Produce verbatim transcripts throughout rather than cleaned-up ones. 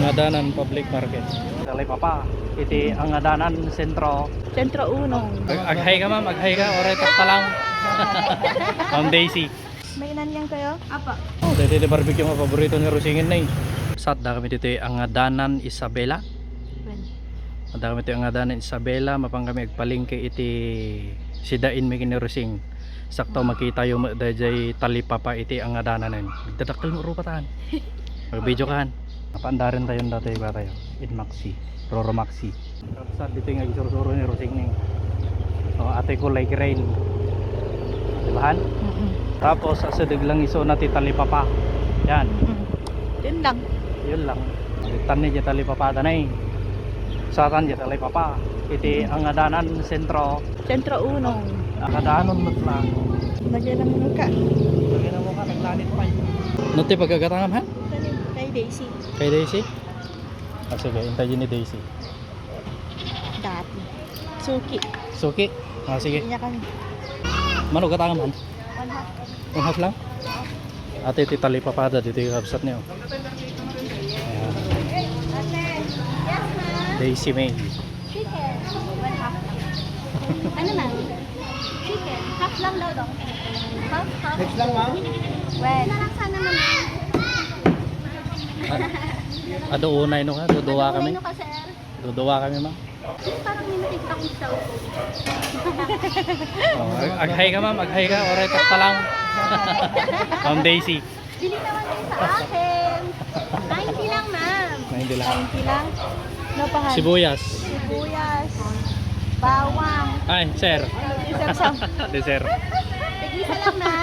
Angadanan Public Market. Talipapa, iti Angadanan Sentro. Sentro Uno. Ag-, ag-hi ka, ma'am, ag-hi ka, oray tatta lang. Ma'am Daisy. May inanyang kayo? Apa. Oh, dito, dito barbecue nga paborito ni Rosingin na eh. Sat, da kami dito, Angadanan Isabela. When? Da kami dito, Angadanan Isabela, mapang kami agpalengke iti sidain mi ken ni Rosing. Sakto, makita yo met dayjay talipapa iti Angadanan. Dadakkel mo rupa tan. Mag-video kan. Napaandaran tayo dati ba tayo? Inmaxi, Roro Maxi. Sa dito nga agsursuro ni Rosing ni. So, ate ko like rain. Di ba, han? Mm-mm. Tapos, asideg lang iso na ti talipapa. Yan. Mm-mm. Yun lang. Yun lang. Tan ni di talipapa danay. Satan di talipapa. Iti Angadanan Sentro. Sentro Uno. Angadanon met lang. Lagyan ng muka. Lagyan ng muka, naglanit pa eh. No ti pagkagatangam, ha? Kay Daisy. Kay Daisy? Ah, sige, intay ni Daisy. Dati. Suki. Suki? Ah, sige. Hindi niya kami. Mano, gatangam, han? One half. One half lang? Ate, ti talipapada dito yung kabsat niyo. Ayan. Daisy May. Chicken. One half lang. Ano, ma'am? Chicken. Half lang daw, dong. Half, half. Next lang, ma'am. Well. Sana lang sana, ma'am. Ado unay no ka, duduwa kami. Ano, sir? Duduwa kami, ma'am. Parang may nakita kong cellphone. Oh, ag-, ag-hi ka, ma'am. Ag-hi ka. Oray, tatta lang. Ma'am Daisy. Bili naman kayo sa akin. Ninety lang, ma'am. Ninety lang. Ninety lang. Ano pa, han? Sibuyas. Sibuyas. Bawang. Ay, sir. Sir Sam. Di, sir. Tig-isa lang, ma'am.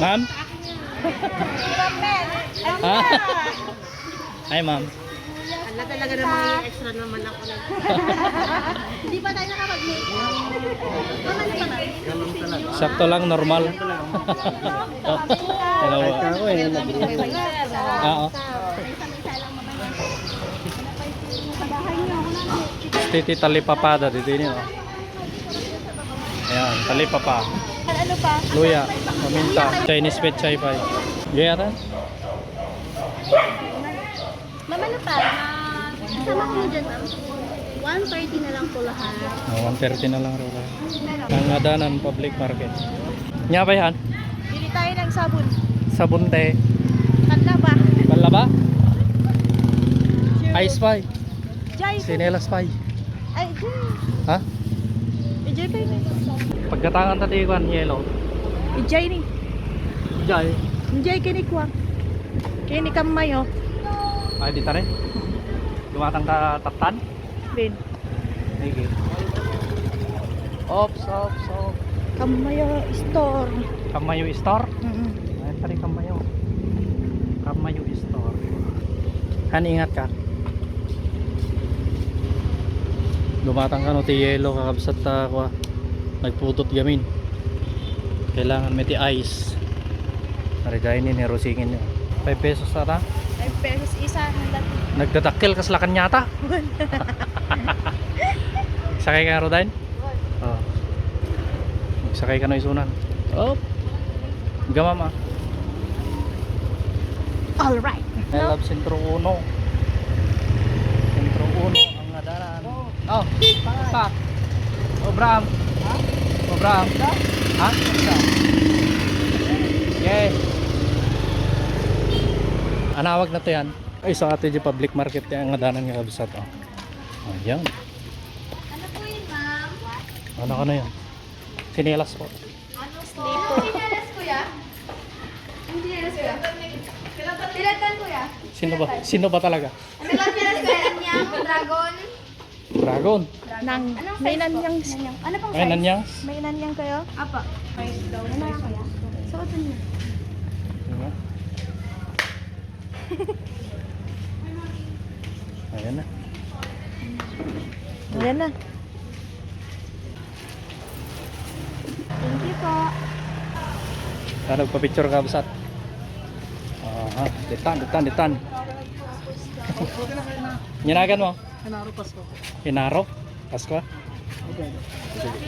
Ma'am? Ha? Ay, ma'am. Ala, talaga namang extra naman ako na. Hindi pa tayo nakapag-make up. Mama, ano pa ba? Sakto lang, normal. Hello. Ako eh, nag- Oo. Titi talipapada dito ini, oh. Ayan, talipapa. Ano pa? Luya, paminta, Chinese pechay pie. Gaya rin? Ma'am, ano pa? Isama ko na dyan, ma'am. One thirty na lang po lahat. Oh, one thirty na lang, Rora. Angadanan Public Market. Nya ba yan? Bili tayo ng sabon. Sabon, te. Panlaba. Panlaba? Cheers. Ice pie. Jai. Sinelas pie. Ay, Jai. Ha? Eh, Jai pa yun. Pagkatangan ta ti kuan, yelo. Eh, Jai ni. Jai. Jai kini kuan. Kini kamay, oh. Ay, di ta rin. Dumatang ta tattan? Din. Sige. Ops, ops, ops. Kamayo store. Kamayo store? Mm-mm. Ay, pare, Kamayo. Kamayo store. Han, ingat ka. Dumatang ka no ti yelo, kakabsat ta, kwa. Nagputot gamin. Kailangan mi ti ice. Ari, dayni ni Rosingin. Five pesos ata? Five pesos isa, ang dati. Nagdadakkel, kasla kanyata. Sakay ka, Rodain? Oh. Sakay ka na isunan. Oh. Gamam, ah. All right. I love Centro Uno. Centro Uno, Angadanan. Oh, pa. Obram. Ha? Obram. Ha? Yes. Anawag na to yan. Ay, sa ato di public market ti Angadanan nga kabsat, oh. Ayan. Ano po yun, ma'am? Ano ka na yan? Sinelas po. Ano po? Sinelas, kuya? Ang sinelas, kuya? Tilatan, kuya. Sino ba? Sino ba talaga? Ano ba sinelas, kuya? Nanyang, dragon? Dragon. Nang, anong may size po? Nanyang. Nanyang. Ano pong size? Ay, nanyang. May nanyang kayo? Apa. Ano na kaya? Suotin niyo. Ano? Ayan na. Ayan na. Thank you po. Ano, pa-picture ka, basat? Aha, ditan, ditan, ditan. Nyanagan mo? Hinaro, Pasko. Hinaro? Pasko? Okay. Sige.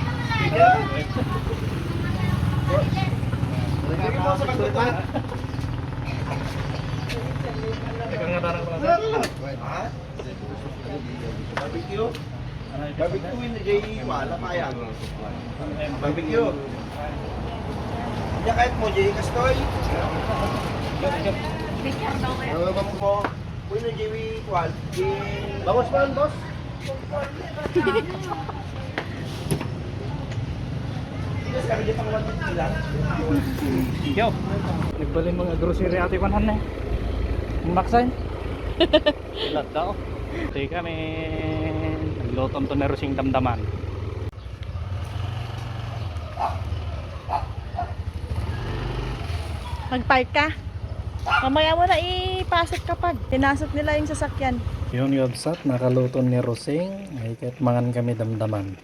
Sige po sa pagtutunan. Ikaw nga tanang ko lang, sir. Ha? Barbecue? Barbecue in the J E, wala pa yan. Barbecue. Kaya kahit mo, J E Kastoy. Ano ba mo? Uy, na J E, kuwan. Bawas pa, boss. Yo. Nagbalin mga grocery ate kuan han eh. Ang maksan. Ilat daw. Ito kami. Nagluto to ni Rosing Damdaman. Mag-park ka? Mamaya mo na ipasok kapag pinasok nila yung sasakyan. Yun, yung absat, nakaluto ni Rosing. Ay, kahit mangan kami Damdaman.